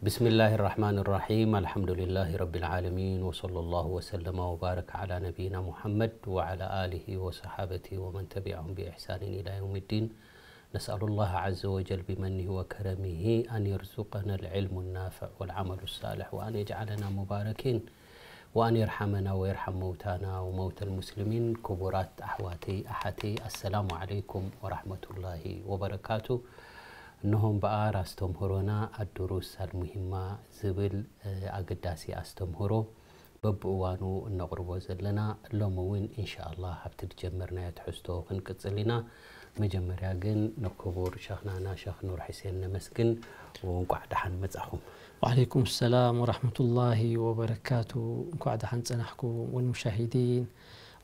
بسم الله الرحمن الرحيم. الحمد لله رب العالمين، وصلى الله وسلم وبارك على نبينا محمد وعلى آله وصحابته ومن تبعهم بإحسان إلى يوم الدين. نسأل الله عز وجل بمنه وكرمه أن يرزقنا العلم النافع والعمل الصالح، وأن يجعلنا مباركين، وأن يرحمنا ويرحم موتانا وموتى المسلمين. ክቡራት ኣሕዋተይ ኣሓተይ፣ ኣሰላሙ ዓለይኩም ወራሕመቱላሂ ወበረካቱ። እነሆ እምበኣር ኣስተምህሮና ኣዱሩስ ኣልሙሂማ ዝብል፣ እ፣ ኣገዳሲ ኣስተምህሮ በብእዋኑ እነቕርቦ ዘለና። ሎሚ እውን ኢንሻኣላህ ኣብቲ ዝጀመርናዮ ትሕዝቶ ክንቅጽል ኢና። መጀመርያ ግን ንክቡር ሸኽናና ሸኽ ኑር ሑሴን ነመስግን። ወእንቋዕ ደሓን መጻኹም። وعليكم السلام ورحمة الله وبركاته. እንኳዕ ደሓን ጸናሕኩም። والمشاهدين،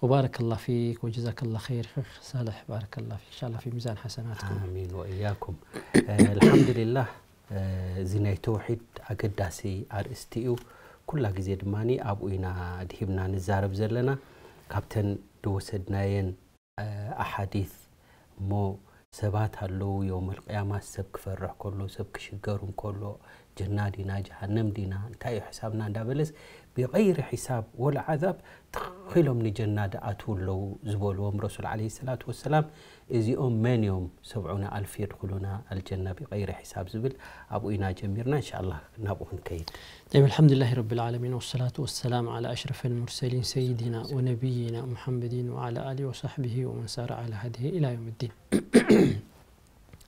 وبارك الله فيك وجزاك الله خير ሸኽ ሳልሕ، بارك الله فيك، إن شاء الله في ميزان حسناتكم. آمين وإياكم. እ፣ ኣልሓምዱሊላህ፣ እ፣ እዚ ናይ ተውሒድ ኣገዳሲ ኣርእስቲ እዩ። ኩላ ግዜ ድማ ኣብኡ ኢና ድሂብና ንዛረብ ዘለና። ካብተን ዝወሰድናየን፣ እ፣ ኣሓዲት እሞ ሰባት ኣለዉ፣ የውመል ቅያማ ሰብ ክፈርሕ ከሎ፣ ሰብ ክሽገር እንከሎ፣ ጀና ዲና፣ ጀሃነም ዲና፣ እንታይ እዩ ሕሳብና እንዳበለስ፣ ብغይሪ ሒሳብ ወላ ዓዛብ ትኽ ኢሎም ንጀና ድኣትዉ ኣለዉ ዝበልዎም ረሱል ዓለይሂ ሰላቱ ወሰላም፣ እዚኦም መን እዮም? ሰብዑነ ኣልፍ የድኹሉና ኣልጀና ብغይሪ ሒሳብ ዝብል ኣብኡ ኢና ጀሚርና። ኢንሻኣላህ ናብኡ ክንከይድ። طيب، الحمد لله رب العالمين، والصلاة والسلام على أشرف المرسلين سيدنا ونبينا محمد وعلى آله وصحبه ومن سار على هديه إلى يوم الدين.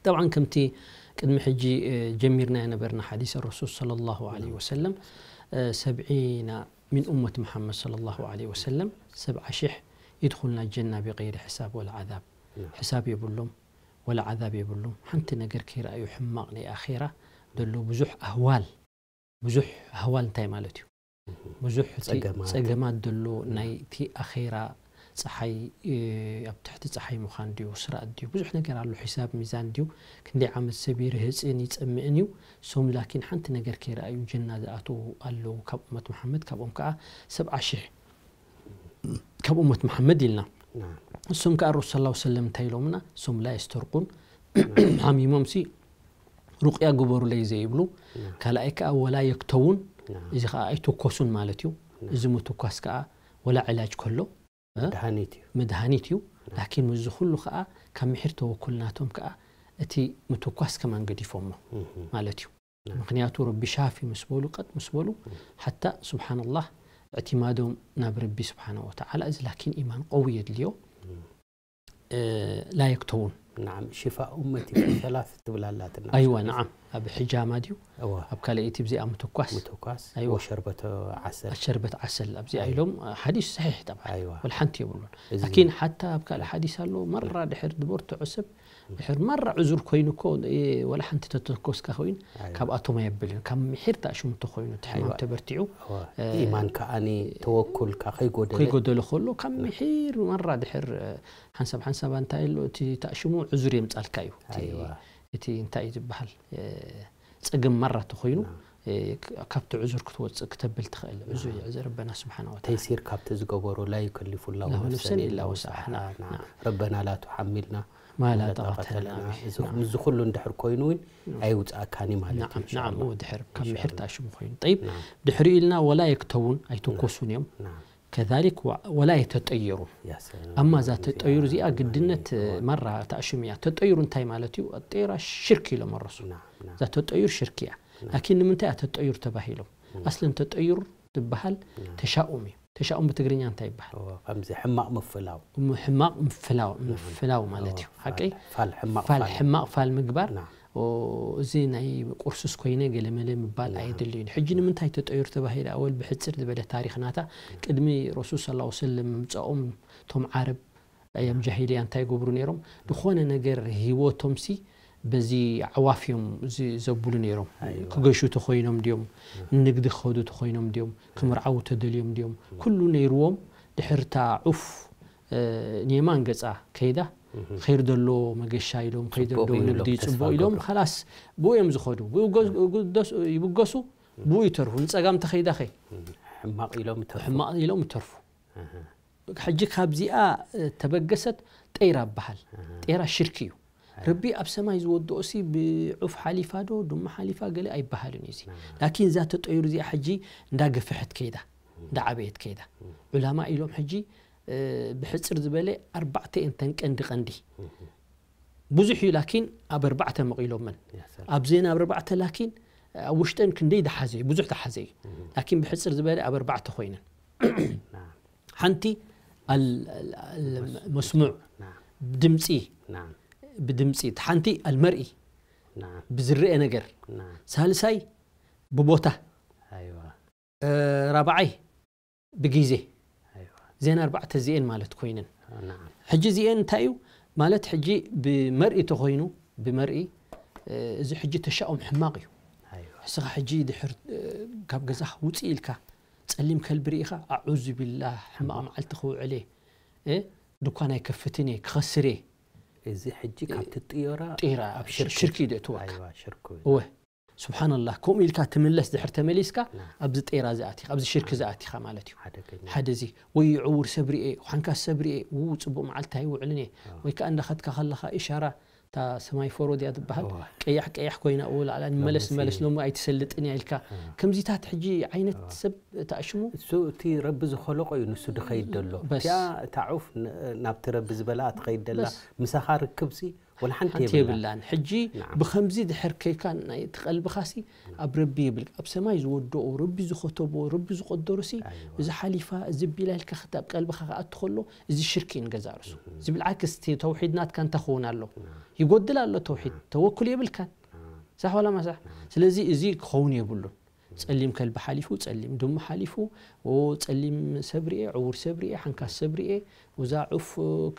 طبعا ከምቲ ቅድሚ ሕጂ፣ እ፣ ጀሚርናዮ ነበርና ሓዲስ ረሱል ሰለላሁ ዐለይሂ ወሰለም፣ እ፣ ሰብዒና من أمة محمد صلى الله عليه وسلم ሰብዓ ሽሕ يدخلن الجنة بغير حساب ولا عذاب። ሕሳብ የብሎም ወላ ዓዛብ የብሎም። ሓንቲ ነገር ከይረኣዩ ሕማቕ ናይ ኣኼራ ዘሎ ብዙሕ ኣህዋል፣ ብዙሕ ኣህዋል እንታይ ማለት እዩ? ብዙሕ እቲ ጸገማት። ጸገማት ዘሎ ናይቲ ኣኼራ ጸሓይ፣ እ፣ ኣብ ትሕቲ ጸሓይ ምዃን ድዩ፣ ስራጥ ድዩ፣ ብዙሕ ነገር ኣሎ፣ ሒሳብ ሚዛን ድዩ፣ ክንደይ ዓመት ሰብ ይርህጽን ይጸምእን እዩ። ሶም ላኪን ሓንቲ ነገር ከይረኣዩ ጀና ዝኣትዉ ኣለዉ ካብ ኡመት መሓመድ፣ ካብኦም ከኣ ሰብዓ ሽሕ ካብ ኡመት መሓመድ ኢልና። ናም። እሶም ከኣ ረሱል ሰለላሁ ዐለይሂ ወሰለም እንታይ ኢሎምና? እሶም ላ የስተርቁን፣ ሓሚሞምሲ ሩቅያ ግበሩለይ ዘይብሉ፣ ናም። ካልኣይ ከኣ ወላ የክተውን፣ ናም። እዚ ከኣ ኣይትኮሱን ማለት እዩ። ናም። እዚ ምትኳስ ከኣ ወላ ዕላጅ ከሎ፣ እ? መድሃኒት እዩ። መድሃኒት እዩ። ናም። ላኪን ምስዚ ኩሉ ከኣ ካብ ምሒር ተወኩል ናቶም ከኣ እቲ ምትኳስ ከማን ገዲፎሞ እህ። ማለት እዩ። ናም። ምኽንያቱ ረቢ ሻፊ ምስ በሉ፣ ቀጥ ምስ በሉ፣ እህ። ሓታ ስብሓንላህ፣ እዕቲማዶም ናብ ረቢ ስብሓነ ወተዓላ፣ እዚ ላኪን ኢማን ቀዊ የድልዮ። እህ። እ፣ ላ የክተውን። ናም፣ ሽፋእ ኡመቲ ፊ ሰላስ ትብል ኣላትና። ኣይዋ፣ ናዓም። ኣብ ሕጃማ ድዩ? እዋ። ኣብ ካልኣይቲ ብዚኣ ምትኳስ? ምትኳስ፣ ኣይዋ። ወሸርበተ ዓሰል። ሸርበት ዓሰል፣ ኣብዚኣ ኣይዋ። ኢሎም፣ ሓዲስ ሰሒሕ ጠብዓ። ኣይዋ። ወላ ሓንቲ የብሉን። እዚ ላኪን ሓታ ኣብ ካልእ ሓዲስ ኣሎ፣ መራ ድሕር ዝበርትዖ ሰብ፣ ድሕር መራ ዕዙር ኮይኑ እኮ፣ እ፣ ወላ ሓንቲ ተተኮስካ ኮይኑ፣ ኣይዋ። ካብኣቶም ኣየብልን። ካብ ምሒር ተኣሽሙ እንተኾይኑ፣ እቲ ሕማም ኣይዋ። ተበርቲዑ፣ እዋ። እ፣ ኢማን ከኣኒ ተወኩልካ ከይጎደለ። ከይጎደለ ከሎ፣ ካብ ምሒር መራ ድሕር፣ እ፣ ሓንሳብ ሓንሳብ እንታይ ኣሎ፣ እቲ ተኣሽሙ ዕዙር የምጻልካ እዩ። እቲ፣ ኣይዋ። እቲ እንታይ እዩ ዝበሃል፣ እ፣ ጸገም መራ ተኾይኑ፣ ናም። እ፣ ክ-፣ ካብቲ ዕዙር ክትወጽእ ክተብል ትኽእል። ዕዙር ናም። እዩ፣ ዕዙር ረበና ስብሓነ ወተዓላ። ተይሲር ካብቲ ዝገበሮ ላ ዩከሊፉ ላሁ ላሁ ነፍሰን ነፍሰን ኢላ ኢላ ወስዓሃ። ወስዓሃ። ናም። ናም። ረበና ላ ቱሓሚልና ማ ላ ማ ላ ጣቀተ ጣቀተ ለና ለና። ብሂ። እዚ፣ ናም። ምስዚ ኩሉ እንድሕር ኮይኑ እውን ናም። ኣይውጽኣካን እዩ ማለት እዩ፣ ናም፣ ናም፣ ኢንሻኣላህ። እዎ፣ ድሕር ካብ ምሒር ኢንሻኣላህ። ተኣሽሙ ኮይኑ። ጠይብ፣ ናም። ድሕሪኡ ኢልና ወላ የክተውን፣ ኣይተኮሱን እዮም። ናም። ከዛሊክ ወ-፣ ወላ የተጠየሩ። ያ ሰላም። ኣማ እዛ እዚኣ ተጠዩር እዚኣ ኣማኒ ግድነት፣ እዋ። መራ ተኣሽሙ እያ። ተጠዩር እንታይ ማለት እዩ? ኣጠይራ ሽርክ ኢሎም ኣረሱ። ናም፣ ናም። እዛ ተጠዩር ሽርክ እያ። ናም። ላኪን ንምንታይ እያ ተጠዩር ተባሂሎም? ናም። ኣስለን ተጠዩር ዝበሃል ናም። ተሻኡም እዩ። ተሻኡም ብትግርኛ እንታይ ይበሃል? እዋ፣ ከምዚ ሕማቕ ምፍላው። እሞ ሕማቕ ምፍላው፣ ናም። ምፍላው ማለት እዩ። እዋ፣ ሓቀይ? ፋል፣ ፋል ሕማቕ ፋል፣ ፋል። ሕማቕ ፋል ምግባር። ናም። ኦ፣ እዚ ናይ ቁርሱስ ኮይነ ገለመለ ምባል ናም። ኣየድልዩን። ሕጂ ንምንታይ ተጠዩር ተባሂላ? ኣወል ብሕጽር ዝበለ ታሪኽ ናታ፣ ቅድሚ ረሱል ሰለላሁ ዐለይሂ ወሰለም ምምጻኦም፣ እቶም ዓረብ ኣያም ጃሂልያ እንታይ ይገብሩ ነይሮም? ዝኾነ ነገር ህይወቶምሲ በዚ ኣዕዋፍ እዮም ዚ-፣ ዘብሉ ነይሮም። ኣይዋ። ክገሹ ተኾይኖም ድዮም? እ። ንግዲ ክኸዱ ተኾይኖም ድዮም? እ። ክምርዓዉ ተደልዮም ድዮም? እ። ኩሉ ነይርዎም። ድሕርታ ዑፍ፣ እ፣ ንየማን ገጻ ከይዳ፣ እህ። ኸይር ዘሎ መገሻ ኢሎም፣ ኸይር ጽቡቕ ዘሎ እዩ ንግዲ ኢሎም ተስፋ ጽቡቕ ኢሎም፣ ይገብሩ። ኸላስ ብኡ እዮም ዝኸዱ። ብኡ ገ-፣ እ። ግደሱ-፣ ይብገሱ፣ እ። ብኡ ይተርፉ። ንጸጋም ተኸይዳ ኸ? እ፣ ሕማቕ ኢሎም ይተርፉ። ሕማቕ ኢሎም ይተርፉ። እህ። ሕጂ ካብዚኣ፣ እ፣ ተበገሰት ጠይራ ይበሃል። ኣሃ። ጠይራ ሽርክ እዩ። ረቢ ኣብ ሰማይ ዝወድኦ ሲ ብዑፍ ሓሊፋ ዶ ድማ ሓሊፋ ገለ ኣይበሃልን እዩ እዚ። ላኪን እዛ ተጠይሩ እዚኣ ሕጂ እንዳገፍሐት ከይዳ፣ እንዳዓበየት ከይዳ። ዑላማ ኢሎም ሕጂ፣ እ፣ ብሕጽር ዝበለ ኣርባዕተ እየን ተን ቀንዲ ቀንዲ። ብዙሕ እዩ ላኪን ኣብ ኣርባዕተ መቒሎመን። ኣብዘን ኣብ ኣርባዕተ ላኪን ኣብ ውሽጠን ክንደይ ደሓዘ እዩ፣ ብዙሕ ደሓዘ እዩ። ላኪን ብሕጽር ዝበለ ኣብ ኣርባዕተ ኮይነን። ሓንቲ ኣል-፣ ኣል-፣ ኣል-፣ መስሙዕ፣ ብድምጺ፣ ብድምጺ። እቲ ሓንቲ ኣልመርኢ፣ ብዝረአ ነገር። ሳልሳይ ብቦታ። እ፣ ራብዓይ ብግዜ። እዘን ኣርባዕተ እዚኤን ማለት ኮይነን። ሕጂ እዚኤን እንታይ እዩ? ማለት ሕጂ ብመርኢ ተኮይኑ፣ ብመርኢ፣ እ፣ እዚ ሕጂ ተሻኦም ሕማቕ እዩ። ንስኻ ሕጂ ድሕር፣ እ፣ ካብ ገዛኻ ውፅእ ኢልካ ጸሊም ከልቢ ርኢኻ፣ ኣዑዙ ቢላህ፣ ሕማቕ መዓልቲ ክውዕል እየ፣ እ፣ ድኳን ኣይከፍትን እየ፣ ክኸስር እየ። እዚ ሕጂ ካብቲ ጥዮራ ጢራ ኣብ ሽርኪ ሽርኪ እዩ ደእትወካ። ኣይዋ፣ ሽርኩ እዩ። እወ፣ ስብሓንላህ፣ ከምኡ ኢልካ ትምለስ፣ ድሕር ተመሊስካ፣ ናም። ኣብዚ ጤራ ዝኣቲኻ፣ ኣብዚ ሽርኪ ዝኣቲኻ ማለት እዩ። ሓደገኛ። ሓደ እዚ፣ ወይ ዕውር ሰብ ርኤ፣ ሓንካስ ሰብ ርኤ፣ ው፣ ጽቡቕ መዓልቲ ኣይውዕልን እየ። ኣዎ። ወይ ከኣ እንዳኸድካ ከለኻ ኢሻራ፣ እታ ሰማይ ፎሮ ድያ ትበሃል? ኣዎ። ቀያሕ ቀያሕ ኮይና፣ ው፣ ላዕላ ንመለስ፣ ሎምሲ ንመለስ፣ ሎሚ ኣይትሰልጥን እያ ኢልካ። ኣዎ። ከምዚታት ሕጂ ዓይነት ኣዎ። ሰብ ተኣሽሙ። እሱ እቲ ረቢ ዝኸለቆ እዩ፣ ንሱ ድኸይድ ደሎ። በስ። እቲኣ፣ እታ ዑፍ ን-፣ ናብቲ ረቢ ዝበላ ትኸይድ ደላ፣ በስ። ምሳኻ ርክብሲ፣ ወላ ሓንቲ ሓንቲ የብላን። የብላን። ሕጂ ናዓም። ብኸምዚ ድሕር ከይካ ናይ እቲ ቀልብኻሲ ኣብ ረቢ የብል። ኣብ ሰማይ ዝወደኦ፣ ረቢ ዝኸተቦ፣ ረቢ ዝቐደሮሲ፣ ኣይዋ። እዚ ሓሊፋ፣ እዚ ቢላ ኢልካ ክታብ ቀልብኻ ክኣቱ ከሎ፣ እዚ ሽርኪ እዩ ንገዛእ ርእሱ። እህ። ዝብል ዓክስ እቲ ተውሒድ ናትካ እንታይ ክኸውን ኣሎ? ናዓም። ይጎድል ኣሎ ተውሒድ። ናዓም። ተወኩል የብልካን። ናዓም። ሳሕ ዋላ ማሳሕ? ናዓም። ስለዚ እዚ ክኸውን የብሉን። ጸሊም ከልቢ ሓሊፉ፣ ጸሊም ድሙ ሓሊፉ፣ ኦ፣ ጸሊም ሰብ ርኤ፣ ዕውር ሰብ ርኤ፣ ሓንካስ ሰብ ርኤ፣ እዛ ዑፍ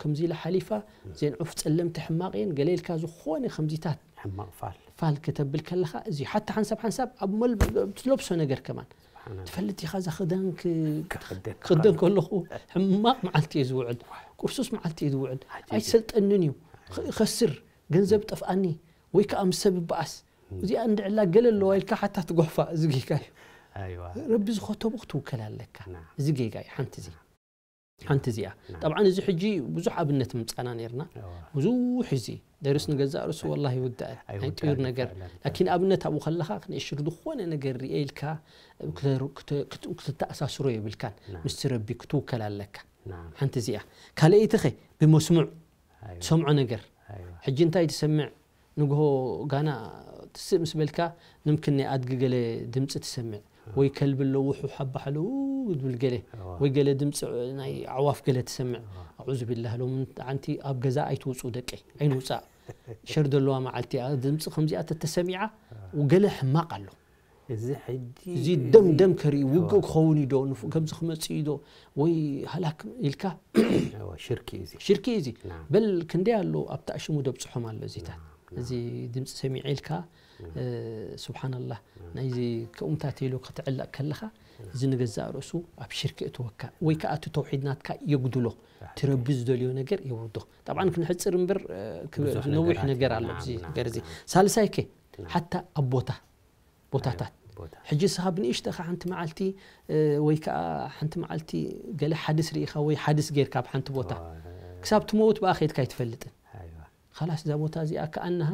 ከምዚ ኢላ ሓሊፋ፣ እዘን ዑፍ ጸለምቲ ሕማቕ እየን፣ ገለ ኢልካ ዝኾነ ከምዚታት ሕማቕ ፋል። ፋል ከተብል ከለኻ፣ እዚ ሓታ ሓንሳብ ሓንሳብ ኣብ መል-፣ ትለብሶ ነገር ከማን። ስብሓንላህ። ትፈልጥ ኢኻ እዛ ክዳን ክ-፣ ክኽደን ክኽደን ከለኹ። ከለኹ ሕማቕ መዓልቲ እየ ዝውዕል፣ ቁርሱስ መዓልቲ እየ ዝውዕል፣ ዓጀብ። ኣይሰልጠንን እዩ፣ ኽ-፣ እኸስር፣ ገንዘብ ጠፍኣኒ፣ ወይ ከኣ ምስ ሰብ ይበኣስ። እዚኣ እንድዕላ ገለ ኣለዋ ኢልካ ሓታ ትጎሕፋ፣ እዚ ጌጋ እዩ። ኣይዋ። ረቢ ዝኸተቦ ክትውከል ኣለካ። ናም። እዚ ጌጋ እዩ፣ ሓንቲ እዚ። ሓንቲ እዚኣ። ናም። ጠብዓን እዚ ሕጂ ብዙሕ ኣብነት ምጻና ነይርና። እዋ። ብዙሕ እዚ ደርስ ንገዛእ ርእሱ ወላሂ ይውዳእ። ኣይውዳእን ኣይጥዩር ነገር። ይባላል። ላኪን ኣብነት ኣብኡ ከለኻ ክንእሽር ዝኾነ ነገር ርኤ ኢልካ ክተ-፣ ክተ-፣ ክት-፣ ክትተኣሳስሮ የብልካን። ናም። ምስቲ ረቢ ክትውከል ኣለካ። ናም። ሓንቲ እዚኣ። ካልኣይቲ ኸ ብመስሙዕ ኣይዋ። ትሰምዖ ነገር። ኣይዋ። ሕጂ እንታይ ትሰምዕ? ንግሆ ጋና ትስእ ምስ በልካ፣ ንምክን ናይ ኣድጊ ገለ ድምጺ ትሰምዕ፣ ኣዋ። ወይ ከልቢ ኣሎ ውሑ ሓባሕሉ ዝብል ገለ፣ ኣዋ። ወይ ገለ ድምጺ ናይ ኣዕዋፍ ገለ ትሰምዕ። ኣዋ። ኣዑዙ ቢላህ፣ ሎሚ ኣንቲ ኣብ ገዛ ኣይትውጹ ደቀይ፣ ኣይንውጻእ። ሸር ዘለዋ መዓልቲ እያ። ድምጺ ከምዚኣ ተተሰሚዓ፣ ኣዋ። ገለ ሕማቕ ኣሎ። እዚ ሕጂ እዚ እዚ ደም ደም ከርኢ ውግእ ኣዋ። ክኸውን እዩ ዶ? ንፉ-፣ ከምዚ ክመጽእ እዩ ዶ? ወይ ሃላክ ኢልካ ኣዋ፣ ሽርኪ እዩ እዚ። ሽርኪ እዩ እዚ። ናም። በል ክንደይ ኣሎ ኣብቲ ኣሽሙ ደብጽሖም ኣሎ እዚታት። ናም፣ ናም። እዚ ድምጺ ሰሚዐ ኢልካ፣ ናም። እ፣ ሱብሓነላህ፣ ናም። ናይዚ ከምኡታት ኢሉ ክትዕለቕ ከለኻ፣ ናም። እዚ ንገዛእ ርእሱ ኣብ ሽርኪ እትወካ። ወይ ከኣ እቲ ተውሒድ ናትካ የጉድሎ። ራሕቲ። እቲ ረቢ ዝደልዮ ነገር የውርዶ። ጠብዓን ክንሕጽር እምበር፣ እ፣ ክብ-፣ ብዙሕ ነዊሕ ነገራት ነገር እዩ። ኣሎ ናም፣ ኣብዚ ናም፣ ነገር እዚ። ናም። ሳልሳይ ከ፣ ናም። ሓታ ኣብ ቦታ፣ ቦታታት። ኣይ፣ ቦታ። ሕጂ ንስኻ ብንእሽተኻ ሓንቲ መዓልቲ፣ እ፣ ወይ ከኣ ሓንቲ መዓልቲ ገለ ሓድስ ርኢኻ ወይ ሓድስ ጌርካ ኣብ ሓንቲ ቦታ። ኣዋ። ክሳብ ትመውት ብኣ ኸይድካ ኣይትፈልጥን። ኣይዋ። ኻላስ እዛ ቦታ እዚኣ ከኣንሃ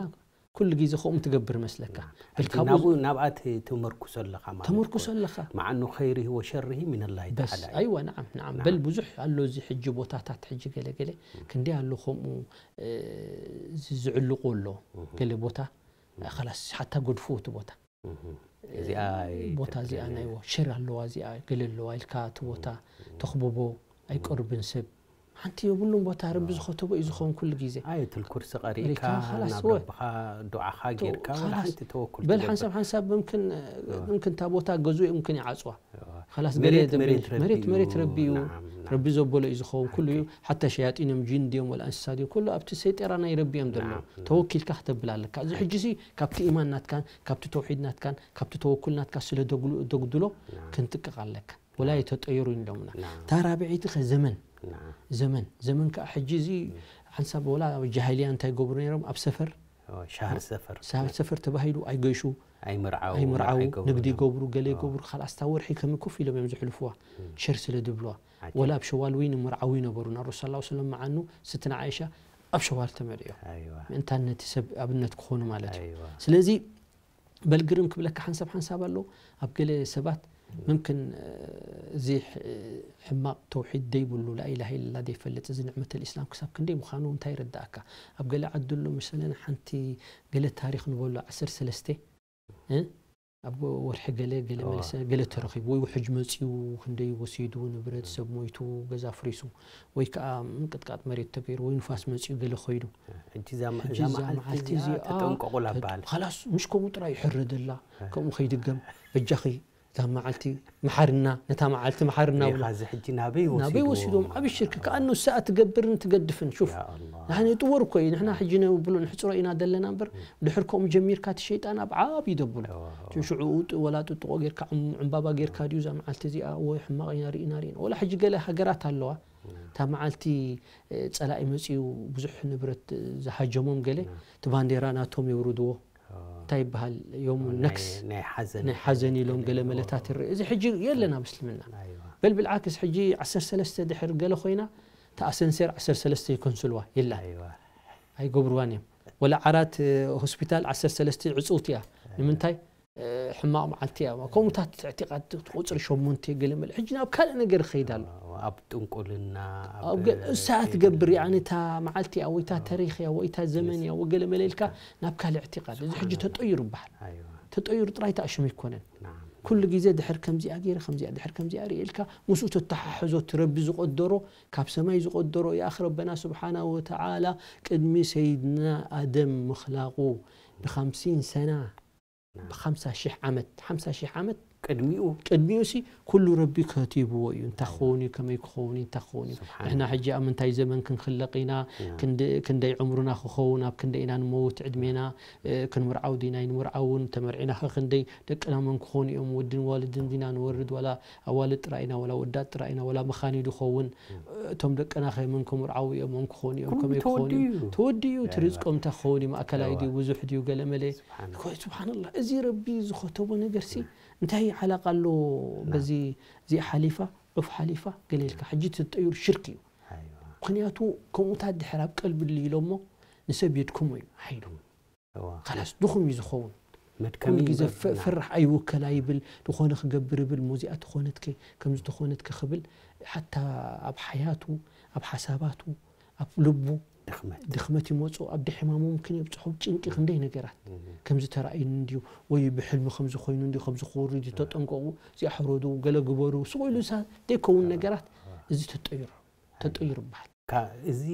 ኩሉ ግዜ ከምኡ ትገብር መስለካ። ናም። በል ሕጂ ካብኡ ናብኡ፣ ናብኣ ት-፣ ተመርኩሶ ኣለኻ ማለት ተመርኩሶ እኮ። ኣለኻ። መዓ ኣኑ ኸይሪሂ ወሸሪሂ ሚነላሂ በስ፣ ተዓላ እዩ። ኣይዋ፣ ነዓም፣ ነዓም። ናም። በል ብዙሕ ኣሎ እዚ ሕጂ ቦታታት ሕጂ ገለ ገለ ክንደይ ኣሎ ከምኡ፣ እ፣ ዝ-፣ ዝዕልቑ ኣሎ። እህ። ገለ ቦታ፣ እህ። ኻላስ ሓታ ገድፉ እቲ ቦታ። እህ። እዚኣ እ፣ ቦታ እዚኣ ኣይትብለኒ። ናይዎ ሸር ኣለዋ፣ እዚኣ ገለ ኣለዋ ኢልካ እቲ ቦታ እህ። ተኽብቦ ኣይቀርብን ሰብ። ሓንቲ የብሉን ቦታ፣ ረቢ ኣዋ። ዝኸተቦ እዩ ዝኸውን ኩሉ ግዜ። ኣየቱል ኩርሲ ቀሪእካ፣ ሪካ፣ ኻላስ፣ ናብ ወ-፣ ረብኻ ዱዓኻ ተው-፣ ጌርካ፣ ወላ ኻላስ። ሓንቲ ተወኩል በል ትገብር። ሓንሳብ ሓንሳብ ምምክን፣ ኣዋ። ምምክን እታ ቦታ ገዝኡ ምምክን ይዓጽዋ። ኣዋ። ኻላስ፣ ገለ መሬት፣ የብልን። መሬት ረቢ መሬት፣ እዩ። መሬት ረቢ እዩ። ናዓም፣ ናዓም። ረቢ ዘበሎ እዩ ዝኸውን ኩሉ እዩ። ኦኬ። ሓታ ሸያጢን እዮም፣ ጂን ድዮም፣ ወላ እንስሳ ድዮም፣ ኩሉ ኣብቲ ሰይጠራ ናይ ረቢ እዮም ዘለዉ። ናዓም፣ ናዓም። ተወኪልካ ክተብል ኣለካ። እዚ ኣይ። ሕጂ ሲ ካብቲ ኢማን ናትካን፣ ካብቲ ተውሒድ ናትካን፣ ካብቲ ተወኩል ናትካ ስለ ደግሉ-፣ ደግድሎ ናዓም። ክንጥቅቕ ኣለካ። ወላ ናዓም። የተጠየሩ ኢሎምና። ናዓም። እታ ራብዐይቲ ኸ ዘመን። ናዓም። ዘመን። ዘመን ከኣ ሕጂ እዚ እም። ሓንሳብ ወላ ኣብ ጃሂልያ እንታይ ይገብሩ ነይሮም? ኣብ ሰፈር፣ ኦ፣ ሻህር ሰፈር። ሻህር ሰፈር ተባሂሉ ኣይገሹ፣ ኣይምርዓዉ፣ ኣይምርዓዉ፣ ኣይገብሩ ንግዲ ነይሮም። ይገብሩ፣ ገለ ኦ። ይገብሩ፣ ኻልኣስ እታ ወርሒ ከመይ ኮፍ ኢሎም እዮም ዝሕልፍዋ፣ እም። ሸር ስለ ዝብልዋ። ዓጀብ። ወላ ኣብ ሸዋል እውን ይምርዓዉ ይነበሩ። ናብ ረሱል ሰለላሁ ዐለይሂ ወሰለም መዓኑ ስትና ዓይሻ ኣብ ሸዋል ተመልዮ ኣይዋ ምእንታን ነቲ ሰብ ኣብነት ክኾኑ ማለት እዩ። ኣይዋ ስለዚ በልግርም ክብለካ ሓንሳብ ሓንሳብ ኣሎ ኣብ ገለ ሰባት ምምክን እዚ ሕማቕ ተውሒድ ደይብሉ ላኢላሃ ኢለላ ዘይፈልጥ እዚ ንዕመት ልእስላም ክሳብ ክንደይ ምዃኑ እንታይ ይረዳእካ? ኣብ ገለ ዓዲ ኣሎ መሰለን ሓንቲ ገለ ታሪኽ ንበሎ ዓሰርተ ሰለስተ እ ኣብ ወርሒ ገለ ገለ እዋ። መለሰ ገለ ተረኺቡ ወይ ውሕጅ መፂኡ ክንደይ ወሲዱ ንብረት ሰብ ሞይቱ ገዛ ፍሪሱ ወይ ከዓ ምንቅጥቃጥ መሬት ተገይሩ ወይ ንፋስ መፂኡ ገለ ኮይዱ ሕጂ እዛ ማ- ሕጂ እዛ እዛ መዓልቲ መዓልቲ እዚኣ እዚኣ ተጠንቀቑላ በሃል ላስ ምሽ ከምኡ ጥራይ ይሕረደላ ከምኡ ከይድገም በጃኺ እዛ መዓልቲ መሓርና ነታ መዓልቲ መሓርና ብላ ዚ ሕጂ ናበይ ናበይ ወሲዶም ዓብ ሽርክ ከኣኑ ሰኣ ትገብርን ትገድፍን ሹፍ ንሕና ይጥወር እኮ እዩ ንሕና ሕጂ ነብሎ ንሕፅሮ ኢና ዘለና እምበር ድሕር ከምኡ ጀሚርካ እቲ ሸይጣን ኣብ ዓብ ይደብሎ ሽዑ ወላ ጥጥቆ ጌርካ ዕምባባ ጌርካ ድዩ እዛ መዓልቲ እዚኣ ወይ ሕማቕ ኢና ርኢና ርኢና ወላ ሕጂ ገለ ሃገራት ኣለዋ እታ መዓልቲ ፀላኢ መፅኡ ብዙሕ ንብረት ዝሃጀሞም ገለ እቲ ባንዴራ ናቶም የውርድዎ እንታይ ይበሃል ዮም ነክስ ናይ ሓዘን ኢሎም ገለ መለታት ይርኢ እዚ ሕጂ የለን ኣብ እስልምና በል ብልዓክስ ሕጂ ዓሰርተ ሰለስተ ድሕር ገለ ኮይና ተኣሰንሴር ዓሰርተ ሰለስተ ይከንስልዋ የላ ኣይገብርዋን እዮም ወላ ዓራት ሆስፒታል ዓሰርተ ሰለስተ ዕፅውቲ እያ ንምንታይ ሕማቕ መዓልቲ እያ ከምኡታት ዕቲቃት ቁፅሪ ሸሞንተ ገለ መለ ሕጂ ናብ ካልእ ነገር ይኸይድ ኣሎ ኣብ ጥንቁልና እሳ ትገብር እያ ነታ መዓልቲ እያ ወይታ ተሪኽ እያ ወይታ ዘመን እያ ወገለ መለ ኢልካ ናብ ካልእ ዕቲቃት እዚ ሕጂ ተጠይሩ ይበሃል ተጠይሩ ጥራይ ተኣሽሙ ኣይኮነን ኩሉ ግዜ ድሕር ከምዚኣ ገይረ ከምዚኣ ድሕር ከምዚኣ ርኢ ኢልካ ምስኡ ተተሓሕዞ እቲ ረቢ ዝቆደሮ ካብ ሰማይ ዝቆደሮ ይኣኽ ረበና ስብሓና ወተዓላ ቅድሚ ሰይድና ኣደም ምኽላቁ ብኻምሲን ሰና ብሓምሳ ሺሕ ዓመት ሓምሳ ሺሕ ዓመት ቅድሚኡ ቅድሚኡ ሲ ኩሉ ረቢ ከቲብዎ እዩ እንታይ ክኸውን እዩ ከመይ ክኸውን እዩ እንታይ ክኸውን እዩ ንሕና ሕጂ ኣብ ምንታይ ዘመን ክንክለቕ ኢና ክንደይ ዕምሩና ክኸውን ኣብ ክንደይ ኢና ንመውት ዕድሜና ክንምርዓው ዲና ይንምርዓውን ተመርዒና ከ ክንደይ ደቅና መን ክኾኑ እዮም ወድን ዋልድን ዲና ንወርድ ዋላ ኣዋልድ ጥራይ ኢና ዋላ ወዳት ጥራይ ኢና ዋላ መኻኒ ድኸውን እቶም ደቅና ከ መን ክምርዓው እዮም መን ክኾኑ እዮም ከመይ ክኾኑ ተወዲኡ እቲ ርዝቆም እንታይ ክኸውን እዩ ማእከላይ ድዩ ብዙሕ ድዩ ገለ መለ ስብሓንላ እዚ ረቢ ዝኸተቦ ነገር ሲ እንታይ ዓላቃ ኣሎ በዚ እዚኣ ሓሊፋ ዑፍ ሓሊፋ ገለ ኢልካ ሕጂ ትጠይሩ ሽርክ እዩ ምክንያቱ ከምኡታት ድሕር ኣብ ቀልቢ ኢሎሞ ንሰብ የድክሞ እዩ ሓይሉ ካላስ ድኹም እዩ ዝኸውን ኩሉ ግዜ ፈራሕ ኣይውከላ ይብል ዝኾነ ክገብር ይብል ሙዚኣ ተኾነትከ ከምዚ ተኾነትከ ክብል ሓታ ኣብ ሓያቱ ኣብ ሓሳባቱ ኣብ ልቡ ድኽመት ይመፁ ኣብ ድሕማሙ ምክን የብፅሖ ጭንቂ ክንደይ ነገራት ከምዚ ተራእዩኒ እንድዩ ወይ ብሕልሚ ከምዚ ኮይኑ እንድዩ ከምዚ ክውርድ እዩ ተጠንቀቁ እዚኣ ሕረዱ ገለ ግበሩ ስቕ ኢሉ ሳ ዘይከውን ነገራት እዚ ተጠይሩ ተጠይሩ ይበሃል እዚ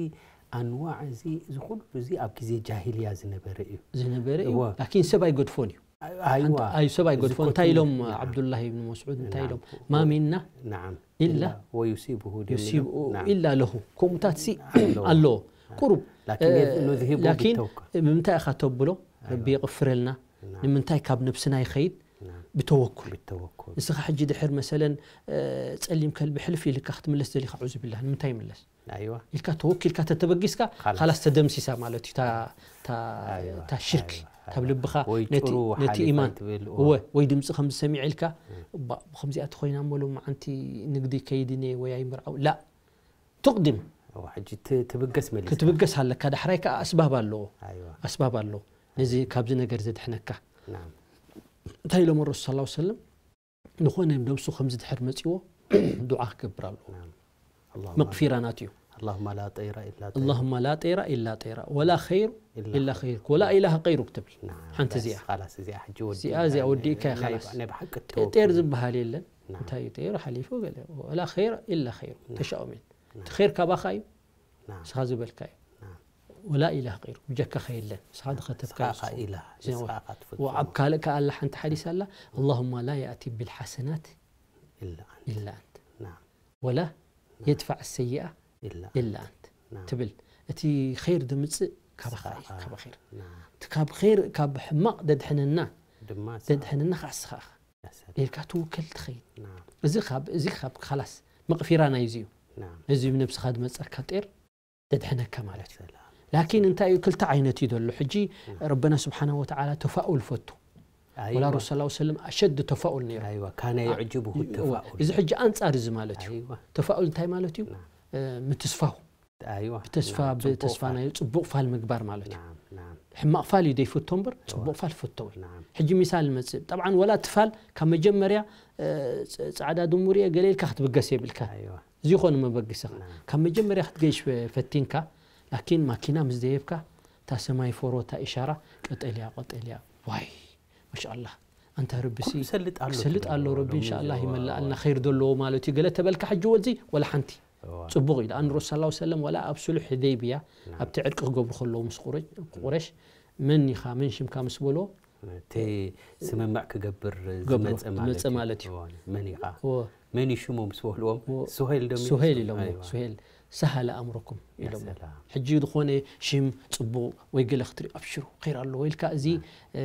ኣንዋዕ እዚ እዚ ኩሉ እዚ ኣብ ግዜ ጃሂልያ ዝነበረ እዩ ዝነበረ እዩ ላኪን ሰብ ኣይገድፎን እዩ ኣይዋ ኣዩ ሰብ ኣይገድፎ እንታይ ኢሎም ዓብዱላህ ብን መስዑድ እንታይ ኢሎም ማ ሚና ናዓም ኢላ ወዩሲብሁ ዩሲብኡ ኢላ ለሁ ከምኡታት ሲ ኣለዎ ቁሩብ ላኪን ኑዝሂቡ ላኪን ቢተውካ ብምንታይ ኢኻ ተብሎ ረቢ የቕፍረልና ንምንታይ ካብ ነብስና ይኸይድ ብተወኩል ቢተወኩል እስኻ ሕጂ ድሕር መሰለን ጸሊም ከልቢ ሕልፍ ኢልካ ክትምለስ ደሊኻ ዑዙ ቢላህ ንምንታይ ይምለስ ኣይዋ ኢልካ ተወኪልካ ተተበጊስካ ካላስ። ካላስ ተደምሲሳ ማለት እዩ እታ- እታ- ኣይዋ፣ እታ ሽርክ ኣይዋ፣ ካብ ልብኻ ወይ ነቲ- ጭሩ ነቲ ሓሊፋ ኢማን ትብል፣ እወ ወይ ድምፂ ከምዚ ሰሚዐ ኢልካ ባ- ብከምዚኣ ተኮይና እሞ ሎማዓንቲ ንግዲ ከይድን እየ ወይ ኣይምርዓው ላ ትቕድም እዋ፣ ሕጂ ት- ትብገስ መሊስካ ክትብገስ ኣለካ ዳሕራይ ከዓ ኣስባብ ኣለዎ ኣይዋ ኣስባብ ኣለዎ ነዚ ካብዚ ነገር ዘድሕነካ ናም እንታይ ኢሎም ረሱል ስ ሰለም ዝኾነ ነብሱ ከምዚ ድሕር መፂዎ ዱዓ ክገብር ኣለዎ ናም اللهم መቕፊራ ናት እዩ اللهم لا طير إلا طير اللهم لا طير إلا طير ولا خير إلا خيرك ولا إله غيرك ትብል ናም ሓንቲ በስ እዚኣ خلاص እዚኣ ሕጂ ወዲ እዚኣ እዚኣ ወዲእካ ናይ- خلاص ናይ ብሓቂ ጤር ዝበሃል የለን እንታይ እዩ ጤር ሓሊፉ ገለ ولا خير إلا خير ተሻኦም የለን እቲ ኸይር ካባኻ እዩ ናም ንስኻ ዝበልካ እዩ ናም ولا إله غير ብጀካኻ የለን ንስኻ ዝኸተብካ ንስኻ ኢኻ ኢላ ንስኻ ኢኻ ትፈልጦ ኣብ ካልእ ከኣ ኣላ ሓንቲ ሓዲስ ኣላ اللهم لا يأتي بالحسنات إلا أنت إلا أنت ናም ولا يدفع السيئة إلا إلا أنت ናም ትብል እቲ ኸይር ድምፅእ ካባኻ እዩ ንስኻ ካብ ኸይር ናም እቲ ካብ ኸይር ካብ ሕማቕ ደድሕነና ድማ ስ- ደድሕነና ከዓ ንስኻ ኢኻ ያሰ- ኢልካ ትውከል ትኸይድ ናም እዚ ካብ እዚ ካብ ካላስ መቕፊራ ናይ እዚ እዩ ናም እዚ ብነብስኻ ዝመፀካ ጤር ደድሕነካ ማለት እዩ ሰላም ላኪን እንታይ እዩ ክልተ ዓይነት እዩ ዘሎ ሕጂ ረበና ስብሓና ወተዓላ ተፋኡል ፈቱ ኣይዋ ወላ ረሱል ስ ሰለም ኣሸድ ተፋኡል ነይሩ ኣይዋ ካነ يعجبه التفاؤل እዚ ሕጂ ኣንፃር እዚ ማለት እዩ ኣይዋ ተፋኡል እንታይ ማለት እዩ ናም እ፣ ምትስፋው ኣይዋ ብተስፋ ናም፣ ጽቡቕ ብተስፋ ፋል። ናይ ጽቡቕ ፋል ምግባር ማለት እዩ። ናም ናም ሕማቕ ፋል እዩ ዘይፈቶ እምበር ጽቡቕ ፋል ፈቶ እዩ። ናም ሕጂ ሚሳል መጽእ። ጠብዓን ወላ እቲ ፋል ካብ መጀመርያ እ፣ ጸ- ጻዕዳ ድሙር እየ ገለ ኢልካ ክትብገስ የብልካ። ኣይዋ እዚ ይኾን መበግስኻ። ናም ካብ መጀመርያ ክትገይሽ ፈ- ፈቲንካ፣ ላኪን ማኪና ምስ ደየብካ እታ ሰማይ ፎሮ እታ ኢሻራ ቀጠልያ ቀጠልያ ዋይ ማሻኣላህ ኣንታ ረቢ ሲ ክሰልጥ ኣሎ ክሰልጥ ኣሎ ረቢ ሎሚ ኢንሻኣላህ እዚ ይመልኣልና ኸይር ዘለዎ ማለት እዩ ገለ ተበልካ ሕጂ ወዚ ወላ ሓንቲ ጽቡቕ እዩ። ኣን ረሱል ሰለላሁ ሰለም ወላ ኣብ ሱሉሕ ሕደይብያ ናም። ኣብቲ ዕርቂ ክገብሩ ከለዉ ምስ ቁረሽ ቁረሽ መን ኢኻ መን ሽምካ ምስ በሎ እቲ ስምምዕ ክገብር ገብሮ ዝመፀ ማለት ዝመፀ እዩ። ማለት እዩ። እዎ፣ መን ኢኻ እዎ መን እዩ ሽሙ ምስ በልዎም እዎ። ሱሄል ዶ ሱሄል ይመስል? ኢሎሞ ኣይዋ። ሱሄል ሰሃለ ኣምረኩም ኢሎሞ ሰላም። ሕጂ ዝኾነ ሽም ፅቡቕ ወይ ገለ ክትርኢ ኣብሽሩ ኸይር ኣለዎ ኢልካ እዚ እ፣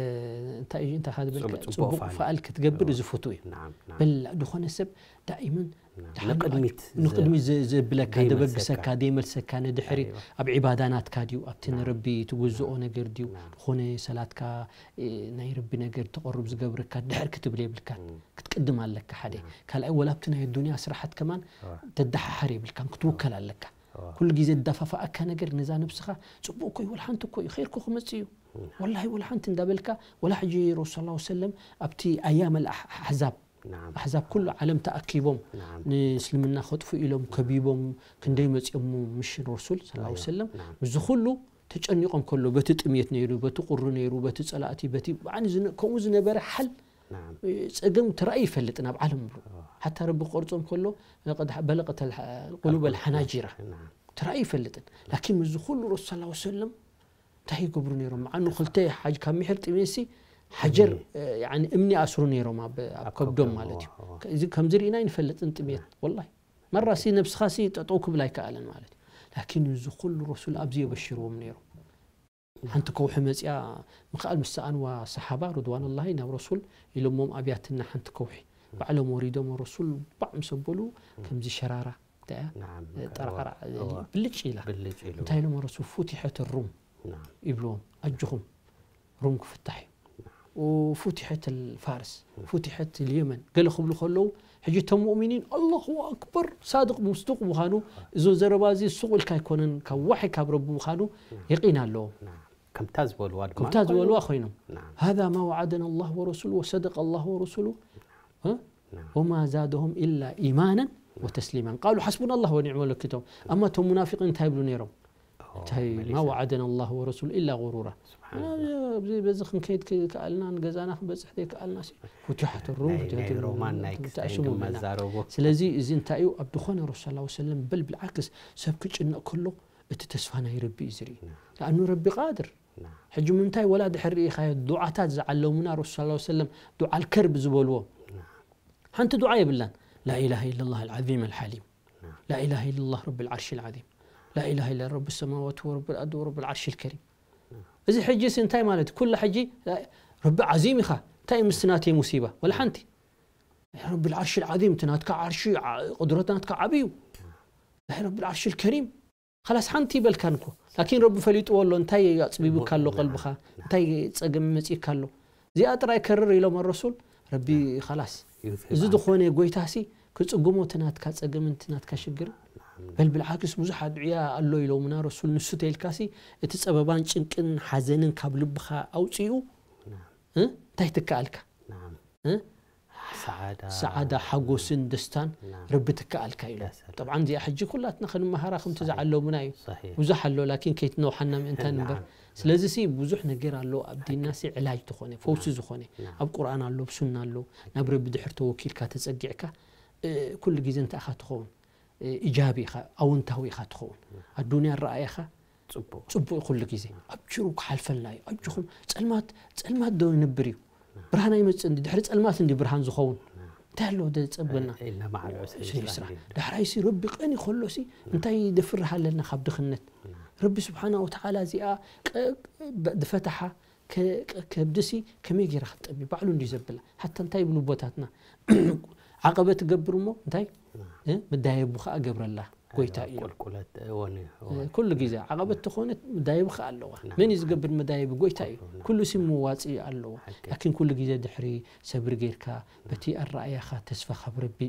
እንታይ እዩ እንታይ ካብ ዝበልካ ፅቡቕ ፅቡቕ ፋል። ፋል ክትገብር እዚ ፍቱ እዩ። ናም ናም በል ዝኾነ ሰብ ዳኢመን ናም። ድሓን ንቅድሚት ንቅድሚት ዘ- ዘ- ዘብለካ ዘይመልሰካ። ደበግሰካ ደይመልሰካ ንድሕሪ ኣይዋ። ኣብ ዒባዳ ናትካ ድዩ ኣብቲ ናም። ንረቢ ትውዝኦ ነገር ድዩ ናም። ዝኾነ ሰላትካ እ፣ ናይ ረቢ ነገር ተቐርብ ዝገብረካ ድሕር ክትብል የብልካ ክትቅድም ኣለካ ሓደ ካልኣይ ወላ ኣብቲ ናይ ዱንያ ስራሓት ከማን እዋ። ተደሓሓር የብልካን ክትውከል ኣለካ እዋ። ኩሉ ግዜ ዝደፋፋኣካ ነገር ነዛ ነብስኻ ፅቡቅ እኮ እዩ ወላ ሓንቲ እኮ እዩ ኸይርኩ ክመፅእ እዩ ወላሂ ወላ ሓንቲ እንዳበልካ ወላ ሕጂ ረሱል ሰለላሁ ሰለም ኣብቲ ኣያም ኣልኣሕዛብ ናም ኣሕዛብ ኩሉ ዓለም ተኣኪቦም ናም ንእስልምና ከጥፉ ኢሎም ከቢቦም ክንደይ መፅኦም ምሽ ረሱል ሰለላሁ ሰለም ናም ምስዚ ኩሉ ተጨኒቆም ከሎ በቲ ጥሜት ነይሩ በቲ ቁሪ ነይሩ በቲ ፀላእቲ በቲ ብዓኒ ዝነ- ከምኡ ዝነበረ ሓል ናም ፀገም ተራእዩ ይፈልጥ ናብ ዓለም ሓታ ረቢ ክቆርፆም ከሎ ለቀድ- በለቀተል ቁሉበል ሓናጂራ ናም ተራእዩ ይፈልጥን ላኪን ምስዚ ኩሉ ረሱል ሰለላሁ ሰለም እንታይ ይገብሩ ነይሮም መዓኑ ክልተ ሓጅ ካብ ምሕር ጥሜሲ ሓጀር እ፣ ያኒ እምኒ ኣስሩ ነይሮም ኣብ ኣብ ከብዶም ከብዶም፣ ማለት እዩ እዎ፣ እዎ። እዚ ከምዚ ርኢና ይንፈልጥን ጥሜት ወላሂ መራ ሲ ነብስኻ ሲ ጠጠው ክብል ኣይከኣለን ማለት እዩ ላኪን እዚ ኩሉ ረሱል ኣብዚ የበሽርዎም ነይሮም ሓንቲ ከውሒ መፅያ ምክኣል ምስ ሰኣንዋ ሰሓባ ርድዋን ላሂ ናብ ረሱል ኢሎሞም ኣብያትና ሓንቲ ከውሒ ባዕሎም ወሪዶም ረሱል ባዕ ምስ ኣበሉ ከምዚ ሸራራ እንታይ እያ ናም ጠራራ እዎ። ብልጭ ኢላ ብልጭ ኢሉ እንታይ ኢሎም ረሱል ፉቲሐት ሩም ናም ይብልዎም ኣጆኹም ሩም ክፍታሕ እዩ ፉቲሐት ፋርስ ፉቲሐት ልየመን ገለ ክብሉ ከለዉ ሕጂ እቶም ሙእሚኒን ኣላሁ ኣክበር ሳድቅ ምስዱቅ ምዃኑ እዚ ዘረባ እዚ ሱቕ ኢልካ ኣይኮነን ካብ ዋሒ ካብ ረቢ ምዃኑ የቂን ኣለዎም ናም ከምታ ዝበልዋ ድማ ከምታ ዝበልዋ ኮይኖም ናም هذا ما وعدنا الله ورسوله وصدق الله ورسوله ها؟ ናም وما زادهم إلا إيمانا وتسليما قالوا حسبنا الله ونعم الوكيل እቶም ኣማ እቶም ሙናፊቂን እንታይ ይብሉ ነይሮም እንታይ መሊሳ። ما وعدنا الله ورسوله إلا غرورا ስብሓንላህ። ኣብዚ በዚ ክንከይድ ከኣልና ንገዛና ክንበፅሕ ዘይከኣልና ሲ ፉትሓት ሩም ናይ- ናይ ሮማን ናይ ክስታይን ተኣሽሙ ክመዛረቦ ስለዚ እዚ እንታይ እዩ ኣብ ዝኾነ ረሱ ላ ሰለም በል ብልዓክስ ሰብ ክጭነቕ ከሎ እቲ ተስፋ ናይ ረቢ እዩ ዝርኢ ለኣኑ ረቢ ቃድር ና ሕጂ ምንታይ ወላ ድሕር ርኢኻዮ ዱዓታት ዝዓለሙና ረሱ ላ ሰለም ዱዓ ልከርብ ዝበልዎ ሓንቲ ዱዓ የብላን لا إله إلا الله العظيم الحليم لا إله إلا الله رب العرش العظيم لا إله إلا رب السماوات ورب الأرض ورب العرش الكريم እዚ ሕጂስ እንታይ ማለት ኩሉ ሕጂ ረቢ ዓዚም ኢኻ እንታይ ምስቲ ናተይ ሙሲባ ወላ ሓንቲ ረቢ ዓርሽ ዓዚም እቲ ናትካ ዓርሺ ቁድረት ናትካ ዓብዩ ረቢ ዓርሽ ከሪም ላስ ሓንቲ ይበልካን እኮ ላኪን ረቢ ፈሊጥዎ ኣሎ እንታይ ኣፅቢቡካ ኣሎ ቀልብኻ እንታይ ፀገም መፂእካ ኣሎ እዚኣ ጥራይ ከርር ኢሎም ረሱል ረቢ ላስ እዚ ዝኾነ ጎይታሲ ክፅግሞ እቲ ናትካ ፀገምን እቲ ናትካ ሽግርን በል ብልዓክስ ብዙሕ ኣድዕያ ኣሎ ኢሎምና ረሱል ንሱ ተይልካሲ እቲ ፀበባን ጭንቅን ሓዘንን ካብ ልብኻ ኣውፅኡ እንታይ ትከኣልካ ሰዓዳ ሓጎስን ደስታን ረቢ ትከኣልካ ኢሎ። ጠብዓን እዚኣ ሕጂ ኩላትና ክንመሃራ ከምቲ ዝዓለሙና እዩ። ብዙሕ ኣሎ ላኪን ከይትነውሓና ምእንታን እምበር ስለዚ ሲ ብዙሕ ነገር ኣሎ ኣብ ዲንና ሲ ዕላጅ ዝኾነ ፈውሲ ዝኾነ ኣብ ቁርኣን ኣሎ ኣብ ሱና ኣሎ ናብ ረቢ ድሕር ተወኪልካ ተፀጊዕካ ኩሉ ግዜ እንታይ ኢኻ ትኸውን ኢጃቢ ኢኻ ኣውንታዊ ኢኻ ትኸውን ኣዱንያ ረኣየኻ ፅቡቅ ኩሉ ግዜ ኣብሽሩ ክሓልፈልና እዩ ኣጆኹም ፀልማት ፀልማት ዶ ይንብር እዩ ብርሃን ኣይመፅእ እንዲ ድሕሪ ፀልማት እንዲ ብርሃን ዝኸውን እንታይ ኣሎ ዘፀበና ስራ ዳሕራይ ሲ ረቢ ቀኒ ከሎ ሲ እንታይ ደፍርህ ኣለና ካብ ድኽነት ረቢ ስብሓና ወተዓላ እዚኣ ዝፈታሓ ከብድሲ ከመይ ገይራ ክትጠቢ ባዕሉ እንዲ ዘብላ ሓታ እንታይ ይብሉ ቦታትና ዓቐበት ትገብር እሞ እንታይ ምዳየቡ ከዓ ገብረላ ጎይታ እዩ ኩሉ ግዜ ዓቐበት ተኾነት ምዳየቡ ከዓ ኣለዋ መን እዩ ዝገብር መዳየቢ ጎይታ እዩ ኩሉ ሲ መዋፂ ኣለዎ ላኪን ኩሉ ግዜ ድሕሪ ሰብሪ ጌርካ በቲ ኣረኣያኻ ተስፋ ካብ ረቢ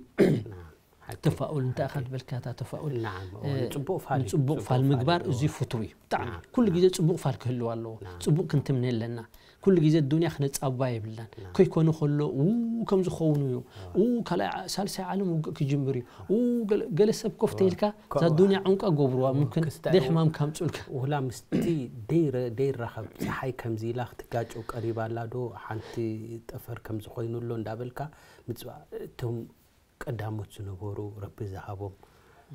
ተፋኡል እንታይ ኢኻ ዝበልካ እታ ተፋኡል ናዓም ንፅቡቕ ፋል ንፅቡቕ ፋል ምግባር እዚ ፍትዊ እዩ ብጣዕሚ ኩሉ ግዜ ፅቡቕ ፋል ክህልው ኣለዎ ፅቡቕ ክንትምነ ኣለና ኩሉ ግዜ ዱንያ ክነፃባ የብልናን ከይኮነ ከሎ ው ከም ዝኸውን እዩ ው ካልኣይ ሳልሳይ ዓለም ውግእ ክጅምር እዩ ው ገለ ሰብ ኮፍ ተይልካ እዛ ዱንያ ዕንቋ ገብርዋ ምምክን ደይ ሕማም ካምፅኡልካ ውላ ምስቲ ደይራኸብ ፀሓይ ከምዚ ኢላ ክትጋጨው ቀሪባ ኣላ ዶ ሓንቲ ጠፈር ከምዚ ኮይኑ ኣሎ እንዳበልካ ምፅባ እቶም ቀዳሞት ዝነበሩ ረቢ ዝሃቦም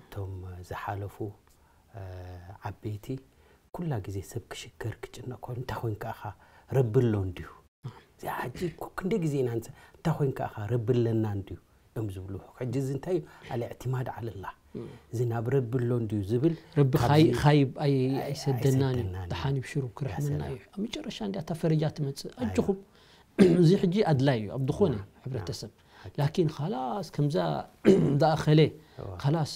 እቶም ዝሓለፉ ዓበይቲ ኩላ ግዜ ሰብ ክሽገር ክጭነቅ ኮይኑ እንታይ ኮይንካ ኢኻ ረቢ ኣሎ እንድዩ እዚኣ ሕጂ ክንደይ ግዜ ኢና እንታይ ኮይንካ ኢኻ ረቢ ኣለና እንድዩ እዮም ዝብሉ ሕጂ እዚ እንታይ እዩ ኣልእዕትማድ ዓለላ እዚ ናብ ረቢ ኣሎ እንድዩ ዝብል ረቢ ካይብ ኣይሰደናን እዩ ደሓን ይብሽሩ ክረሕመና እዩ ኣብ መጨረሻ እንዲያ እታ ፈረጃ ትመፅእ ኣጆኹም እዚ ሕጂ ኣድላይ እዩ ኣብ ዝኾነ ሕብረተሰብ ላኪን ኻላስ ከምዛ ዳእኸለ ኻላስ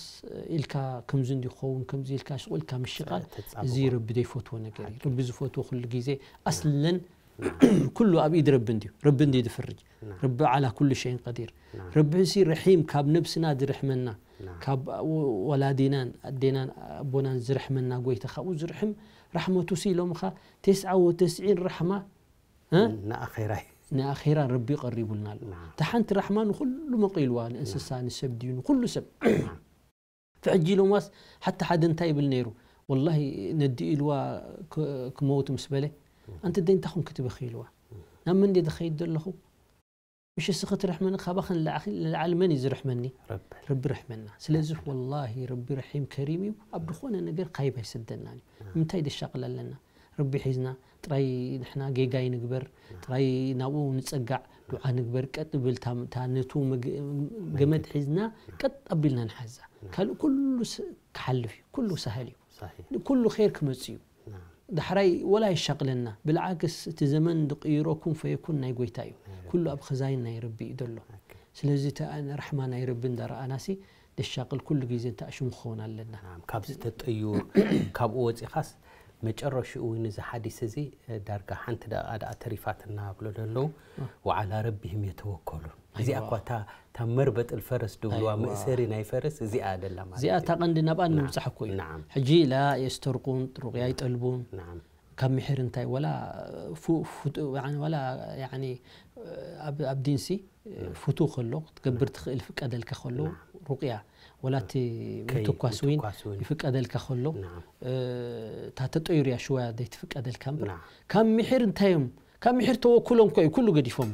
ኢልካ ከምዚ እንዲኸውን ከምዚ ኢልካ ሽቁ ኢልካ ምሽቃል እዚ ረቢ ዘይፈትዎ ነገር እዩ ረቢ ዝፈትዎ ኩሉ ግዜ ኣስለን ኩሉ ኣብ ኢድ ረቢ እንድዩ ረቢ እንድዩ ዝፍርጅ ረቢ ዓላ ኩሉ ሸይን ቀዲር ረቢ ሲ ረሒም ካብ ነብስና ዝርሕመና ካብ ወላዲናን ኣዴናን ኣቦናን ዝርሕመና ጎይታ ካብኡ ዝርሕም ራሕመቱ ሲ ኢሎምኻ ተስዓ ወተስዒን ራሕማ ንኣኼራይ ንኣኼራ ረቢ ቀሪቡልና ኣሎ እታ ሓንቲ ራሕማ ንኩሉ መቂልዋ ንእንስሳ ንሰብ ድዩ ንኩሉ ሰብ ፍሕጂ ኢሎምዋስ ሓቲ ሓደ እንታይ ይብል ነይሩ ወላሂ ነዲ ኢልዋ ክመውት ምስ በለ ኣንቲ ደይ እንታይ ኮንክ ትበኺ ኢልዋ ናብ መን ድየ ዝኸይድ ዘለኹ ምሽ እስኺ ትርሕመኒ ካባኺ ንላዕሊ መን እዩ ዝርሕመኒ ረቢ ርሕመና ስለዚ ወላሂ ረቢ ረሒም ከሪም እዩ ኣብ ዝኾነ ነገር ካይብ ኣይሰደናን እዩ ንምንታይ ደሻቕል ኣለና ረቢ ሒዝና ጥራይ ንሕና ጌጋ ይንግበር ጥራይ ናብኡ ንጸጋዕ ዱዓ ንግበር ቀጥ ብል ነቱ ገመድ ሒዝና ቀጥ ኣቢልና ንሓዛ ካልእ ኩሉ ክሓልፍ እዩ ኩሉ ሳህል እዩ ኩሉ ር ክመጽእ እዩ ዳሕራይ ወላ የሻቕለና ብልዓክስ እቲ ዘመን ዝቕይሮ ኩን ፈየኩን ናይ ጎይታ እዩ ኩሉ ኣብ ኸዛይን ናይ ረቢ እዩ ዘሎ ስለዚ እቲ ራሕማ ናይ ረቢ እንዳረኣናሲ ደሻቕል ኩሉ ግዜ እንተ ኣሽሙ ክኸውን ኣለና ካብዚ ተጠዩር ካብኡ ወፂኻስ መጨረሽኡ እውን እዚ ሓዲስ እዚ ዳርጋ ሓንቲ ደቓ ደኣ ተሪፋትና ብሎ ዘለዉ ወዓላ ረቢህም የተወከሉን እዚኣ እኳ እታ መርበጥ ልፈረስ ድብልዋ መእሰሪ ናይ ፈረስ እዚኣ ደላ ማለት እዚኣ እታ ቀንዲ ናብኣ ንምብፃሕ እኮ እዩ ሕጂ ላ የስተርቁን ሩቅያ ይጠልቡን ካብ ምሕር እንታይ ወላ ወላ ኣብ ዲንሲ ፍቱ ከሎ ክትገብር ትኽእል ፍቀደልካ ከሎ ሩቅያ ወላ እቲ ምትኳስ ዊን ይፍቀደልካ ከሎ እታ ተጠይሩ እያ ሽወያ ዘይትፍቀደልካ እምበር ካብ ምሕር እንታይ እዮም ካብ ምሕር ተወኩሎም እኮ እዩ ኩሉ ገዲፎሞ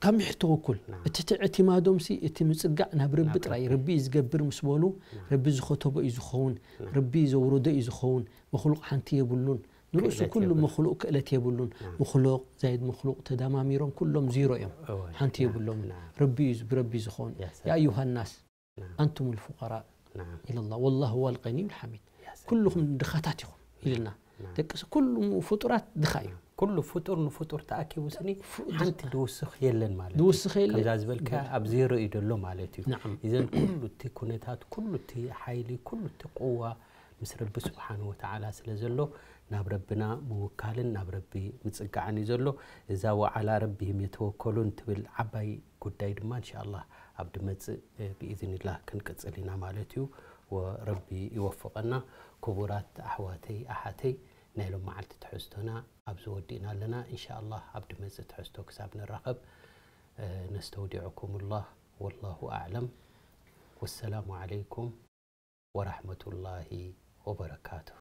ካብ ምሕር ተወኩል እቲ ትዕቲማዶምሲ እቲ ምፅጋዕ ናብ ረቢ ጥራይ ረቢ እዩ ዝገብር ምስ በሉ ረቢ ዝኸተቦ እዩ ዝኸውን ረቢ ዘውረዶ እዩ ዝኸውን መክሉቕ ሓንቲ የብሉን ንርእሱ ኩሉ መክሉቕ ክእለት የብሉን መክሉቕ ዛይድ መክሉቕ ተደማሚሮም ኩሎም ዚሮ እዮም ሓንቲ የብሎምን ረቢ እዩ ብረቢ ዝኸውን ያ ዩሃ ናስ ኣንቱም ልፉቀራእ ኢለላ ወላሁ ዋል ቀኒዩ ልሓሚድ ኩልኹም ድኻታት ኢኹም ኢልና ደቂ ኩሉ ፍጡራት ድኻ እዩ ኩሉ ፍጡር ንፍጡር ተኣኪቡ ስኒ ሓንቲ ድውስኽ የለን ማለት ድውስኽ የለን ከምዛ ዝበልካ ኣብ ዜሮ እዩ ደሎ ማለት እዩ እዘን ኩሉ እቲ ኩነታት ኩሉ እቲ ሓይሊ ኩሉ እቲ ቅዋ ምስ ረቢ ስብሓን ወተዓላ ስለ ዘሎ ናብ ረብና ምውካልን ናብ ረቢ ምፅጋዕን እዩ ዘሎ እዛ ወዓላ ረቢህም የተወከሉን ትብል ዓባይ ጉዳይ ድማ እንሻ ኣላህ ኣብ ድመፅእ ብኢዝኒላህ ክንቅፅል ኢና ማለት እዩ ወረቢ ይወፍቐና ክቡራት ኣሕዋተይ ኣሓተይ ናይ ሎም መዓልቲ ትሕዝቶና ኣብዚ ወዲእና ኣለና እንሻ ኣላህ ኣብ ድመፅእ ትሕዝቶ ክሳብ ንራኸብ ነስተውዲዑኩም ላህ ወላሁ ኣዕለም ወሰላሙ ዓለይኩም ወራሕመቱላሂ ወበረካቱ